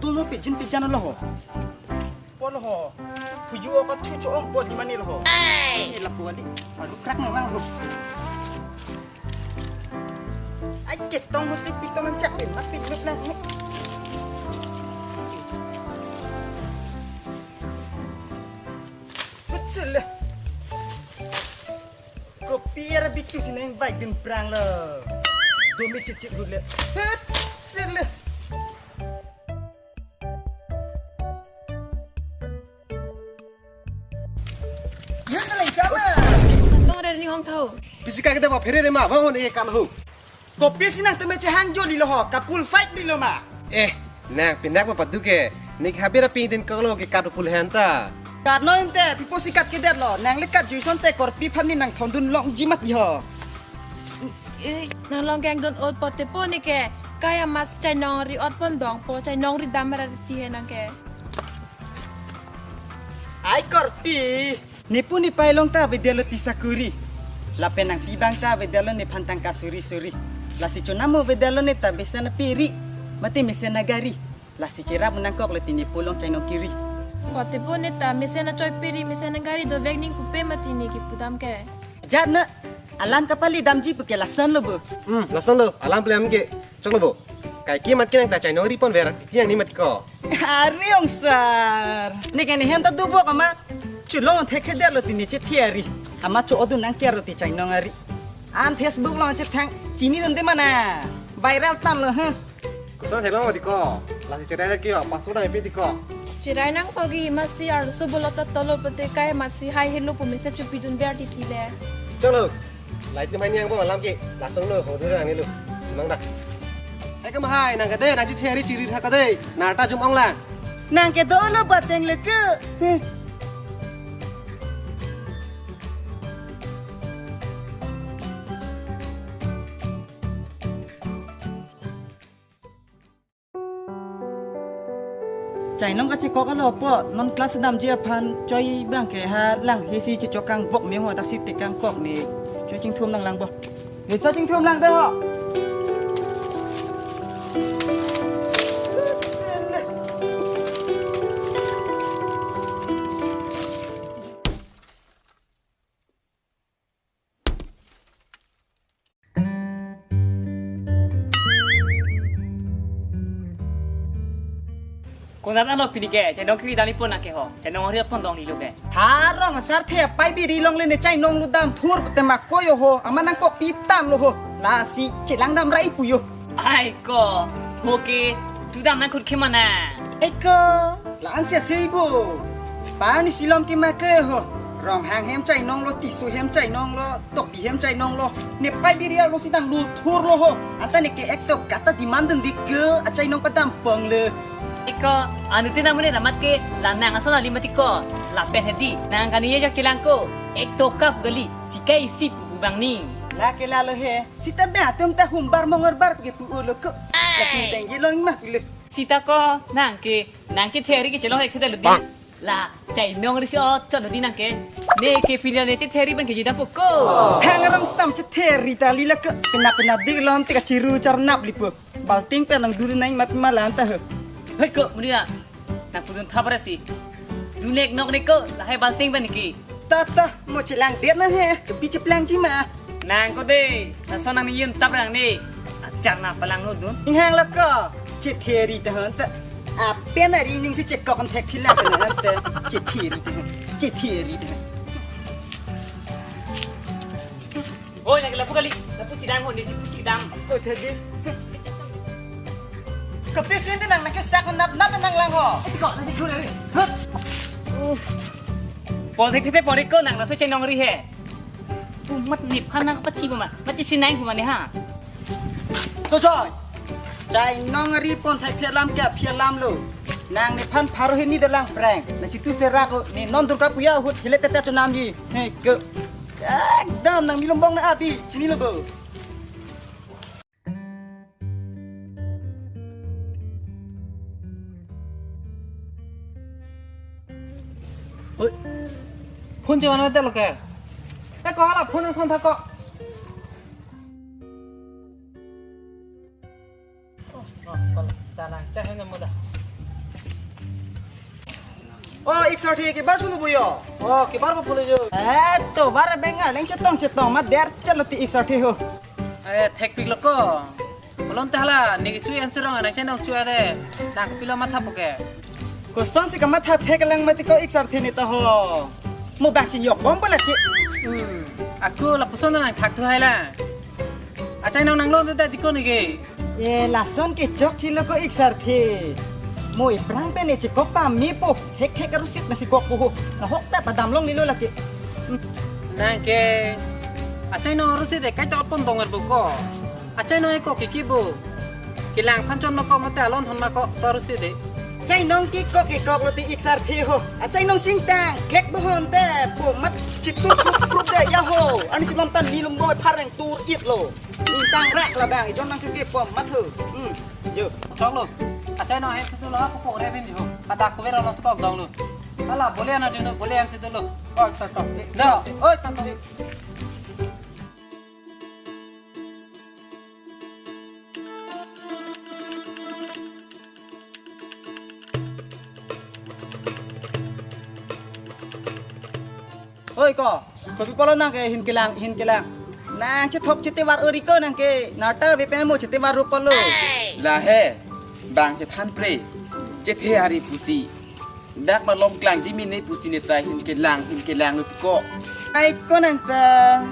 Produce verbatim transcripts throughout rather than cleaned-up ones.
Mo pijin pijin lo ho. Pon ho. Huju apa chu cho ong pon di mani lo ho. Ni lapu ali. Alu krak nang lang lo. Ai ketong mo si pitong nang chak pin, mat pin mat nang ni. Betul lah. Kopi era bitu si neng baik din prang lo. Domi cicit dulu. Betul lah. Yun na lang chama. Kantong ada ni hong tau. Pisi ka kita ba phere re ma, ba hon e kan ho. Kopi si nang teme chehang joli lo ho, kapul fight di lo ma. Eh, nang pinak ma padu ke, nik habir api din kolo ke kat pul henta. Kat no ente, pipo si kat kedet lo, nang le kat juison te korpi phan ni nang thondun long jimat di ho. Eh, nang long keng don ot pote po ni ke, kaya mas chai nongri ot pon dong po, chai nongri dam ra ti he nang ke. Ai korpi. Nepu nepai along ta avedetlo ti sakuri. Lapen nangpi abang ta avedetlo nephan tangka suri suri. Lasi chonam avedetlo ne ta mesen aperi. Mate mesen agari. Lasi cherap nangkoklo ti nepu along chai nong kiri. Pote po ne ta mesen achoi peri, mesen agari dovek ning pupe mati ne kipudam ke. Jat na. Alam kapali damji puke lason lo bo. Hmm, lason lo. Alam pele am ke. Chok lo bo. Kaike mat ke nang ta chai nongri pon ver, iti yang ni mat ko. Ari ong sar. Ni kene hem ta dubok ama. Chulong thek ke der lo ti ni chethi ari. Ama cho odu nang kiar lo ti chai nong ari. An Facebook long chethang chini dun de mana. Viral tan lo ha. Kuson helong di ko. Lasi cherai ki yo, pasu nang ipi di ko. Cherai nang pogi masi arloso bolot ta tolo pete kai masi hai helo pu mese chupi dun ber titi le. Chok lo. Light ni mai niang bo alam ke, lason lo ho dura ni lo. Mang da. Ai ka mahai nang ka de, nang chethi ari chiri tha ka de. Nar ta jum ong lang. Nang ke dolo bateng le ke. Heh. Chai nong kachekok alo po, non class damji aphan choi abang ke ha lang he si chechok kangvok me ho, dak si tekang kok ne. Choi chingthum nang lang bo. Ne choi chingthum lang de ho. Konat anok pini ke, chai nong kiri dani pon nang ke ho, chai nongri pon dong ni lo ke. Harong asar the pai biri longle ne chai nonglo dam thur te ma ko yo ho, ama nangkok pi tam lo ho, lasi chelang dam rai pu yo. Ai ko, ho ke, tu dam nang khut khema na. Ai ko, la-an se sei bo. Pa ni silom ke ma ke ho. Ronghang hem chai nonglo, Tisso hem chai nonglo, Tokbi hem chai nonglo. Ne pai biri arlo si dang lo thur lo ho. Anta ne ke ek to kata demand den dik ke achai nong padam pong le. Ai ko, anu te namune damat ke la nang ason ali mati ko. Lapen hedi, nang kani ye jak chelang ko. Ek to kap gali, sikai isi pu bang ni. La ke la lo he. Sita be atum ta humbar mongorbar ke pu ulo ko. Lasi denggi long ma pile. Sita ko nang ke, nang chethi ari ke chelong ek theda ludi. La, chai nongri si ot chot ludi nang ke. Ne ke pina ne chethi ari ban ke jida poko. Thang arong stam chethi ari ta lila ke. Pena pena dik lom te kachiru charnap lipo. Balting pen nang duri nang map malan ta he. Hei ko, munia. Nang pudun thabra si. Dunek nok neko, lahai balting ban ki. Tata, mo chelang der na he, kepi cheplang ji ma. Nang ko de, na so nang yun tap nang ni. Achar na palang nu dun. Inghang la ko, chethi ari ta hon ta. Apen ari ning si chekok an thek thila ta hon ta. Chethi ari ta hon, chethi ari ta hon. Oi, lagi lapu kali, lapu sidang ho, ni si pu sidang. Ko thagi. Kepi sin te nang nake sak nap nap nang lang ho. Ito ko, nasi gula ni. Hut. Pon thek thek pon ko nang laso chai nongri he. Tu mat nip khan nang pachi ma. Machi sinang ko mane ha. To choi. Chai nongri pon thek thek lam ke aphi alam lo. Nang nephan pharo hini dolang prank. Na chitu serak lo. Ni non Durga Puja ahut hile tete chonam ji. He ke. Ekdam nang milom bong na abi. Chini lo bo. Oi. Phone chevan mate lo ke. Eh, ko hala phone thon thak ko. Oh, oh, call. Dah lang, cah ini muda. O, ik sarthe, kebar cholo bo yo. O, kebar bo pule jo. Eh, tovar abeng arleng chetong chetong ma der chalo ti ik sarthe ho. Eh, thekpiklo ko. Bolon ta hala, ne kechu answer rong nang chenong chu ade. Nang kopilo matha po ke. Kosonsi kamatha theklang mati ko ik sarthe ne ta ho. Mo bang chin yok bom pala ti. Hmm, ako lapuson nang thak thu hai la. Achainong nang lon ta diko ne ke. Ye, lason ke chokchelo ko ik sarthe. Mo iphrang pen ne chekok pame po. Hek hek arusit nangsi kok po ho. Nahok ta padam longlelo lake. Hmm. Nang ke. Achainong arusit de kaita otpon dong er bo ko. Achainong ekok ke kibo. Kelang aphan chon ma ko mate alon hon ma ko so arusit de. Achainong kekok kekoklo ti ik sarthe ho. Achainong singtang. Kek bo hon te. Po mat chitu prup prup de ya ho. Ani si lom tan ni lom boi phareng tur itlo. Tang rak labang, ijon nang suke pom mat ho. Hmm. Yo. Choklo. Achainong hem si dolo, ako pore bin ho. Pada ko vero lo sukok donglo. Hala, bole ana dino, bole hem si dolo. Oi, to, to. No. Oi, to, to. Oi ko, kopi pulo nang ke hin kelang, hin kelang. Nang chethok chetevar ori ko nang ke, nata ve pen mo chetevar ro pulo. Lahei, bang chethan pre, chethe ari pusi. Dak malom klangji mene pusi ne ta hin kelang, hin kelang lut ko. Ai ko nang ta.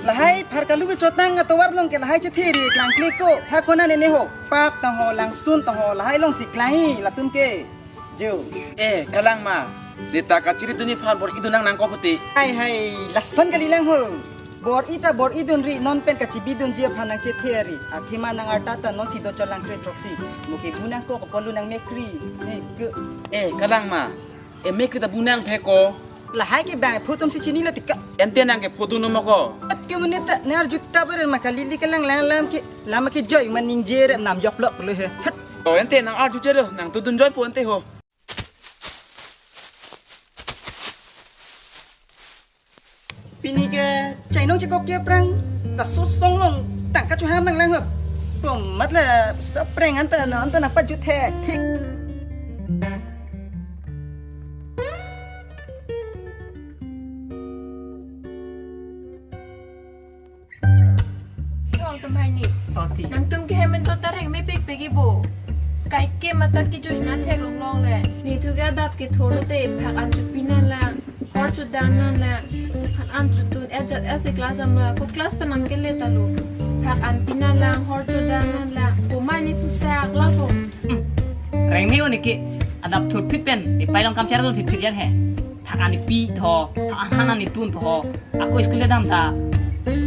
Lahei phar kalu ke chotang atovar long ke lahei chethe ri klang kle ko. Ha kona ne ne ho. Pap ta ho, langsun ta ho, lahei long si klang-i latum ke. Jo. Eh, kalang ma. Deta kachiri duni phan bor-i dun nang nang ko puti. Hai, hai, lason kali lang ho. Bor-i ta bor-i dun ri non pen kachibi dunji aphan nang chethe ri. Athema nang arta ta non si do cholang kre throksi. Mo ke bu nang ko ko polu nang mekri. He ke. Eh, kalang ma. E mekri ta bu nang phe ko. Lahei ke bang photo si chinilo ti ka. Ante nang ke photo no mo ko. At ke mene ta nar juta ber ma kali li kelang lang lam ke. Lama ke joy man ning jere nam jok lok lo he. Thet. To ante nang arju jere nang tu dun joy po ante ho. Pini ke chainong chekok ke aphrang ta sosong long tangka chuham nang lang ho. Pom mat la sa phrang anta na anta na pajut he thik. Ong tum hai ni. Toti. Nangtum ke hem en to ta reng mepik pik-i bo. Kaike mata ke juice na thek long long le. Ni thu ke adap ke thor te phak an chu pi nang lang. Hor chu dam nang lang. Han an chu tun et jat et si class am la. Ko class pen nang ke le ta lo. Phak an pi nang lang, hor chu dam nang lang. Ko mai ni si sak la ko. Hmm. Reng me o ni ke adap thur phit pen. Ni pai long kam char dun phit phit yan he. Phak an ni pi tho. Phak an han an ni tun tho. Ako school le dam ta.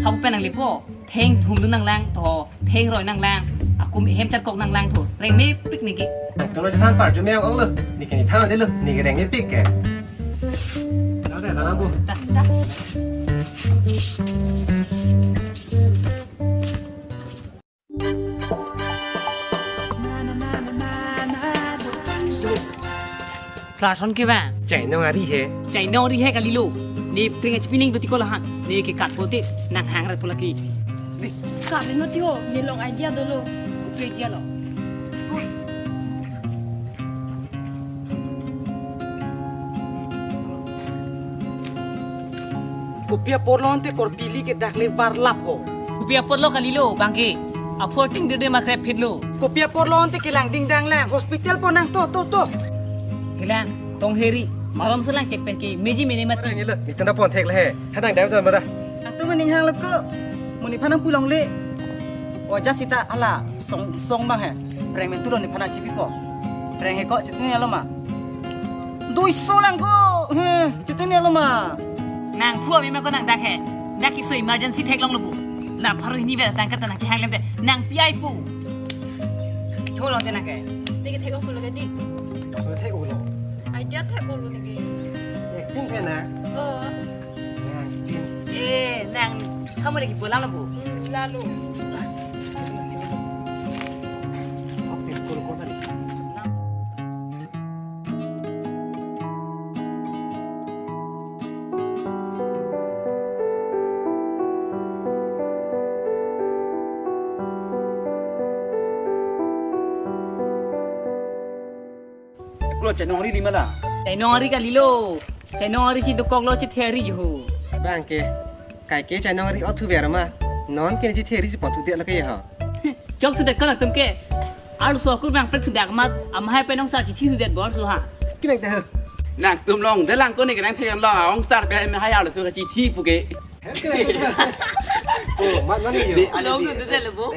Hau pen nang le po. Theng thum dun nang lang tho, theng roi nang lang. Ako hem chat kok nang lang tho. Reng mepik ni ke. Kalo chethan par jumeng ong lo. Ni ke than de lo. Ni ke reng mepik ke. Lo de, lo bu. Ta, ta. Klason ke ba? Chainong ari he. Chainong ari he kalilo. Ne pring achi pining do ti ko lahan. Ne ke kat pote nang hang rat polaki. Kali no ti ho, ne long idea dolo. Kopi idea lo. Kopi apor lo ante korpili ke dak le varlap ho. Kopi apor lo kalilo bangke. Apor ting dede ma krep phit lo. Kopi apor lo ante kelang dingdang lang. Hospital po nang to, to, to. Kelang, tong heri. Malom selang cek pen ke meji mene mati. Nang ilo, ni tanda pon thek le he. Hanang dai tanda. Nangtum maning hang lo ko. Mo nephan nang pu longle. O ja sita hala. Song song bang he. Phreng men turon nephan nang chipi po. Phreng he ko chetun ya lo ma. Dui so lang ko. He, chetun ya lo ma. Nang phu ami ma ko nang dak he. Dak iso emergency thek long lo bu. La pharo hini ver tangka ta nang chehang lem te. Nang pi ai pu. Tho long te nang ke. Te ke thek ong pulo ke di. Thek ong lo. Idea thek ong lo ni ke. Acting pe na. Oh. Eh, nang, kamu lagi pulang lo bu? Hmm, lalu. Lo chainong ari lima la. Chainong ari kalilo. Chainong ari si dokok lo, chethe ari jo. Bang ke. Kaike chainong ari othu ber ma. Non ke chethe ari si pon thu dia lo ke ho. Chok sudet ko nangtum ke. Arloso akur bang prek sudak mat. Amahai pen ongsar chithi sudet bor su ha. Kinang ta ho. Nangtum long de lang ko ne kenang thek lo. Ongsar pen amahai arloso kachithi pu ke. Kinang ta ho. Oh, mat nani jo. Long sudet le bo.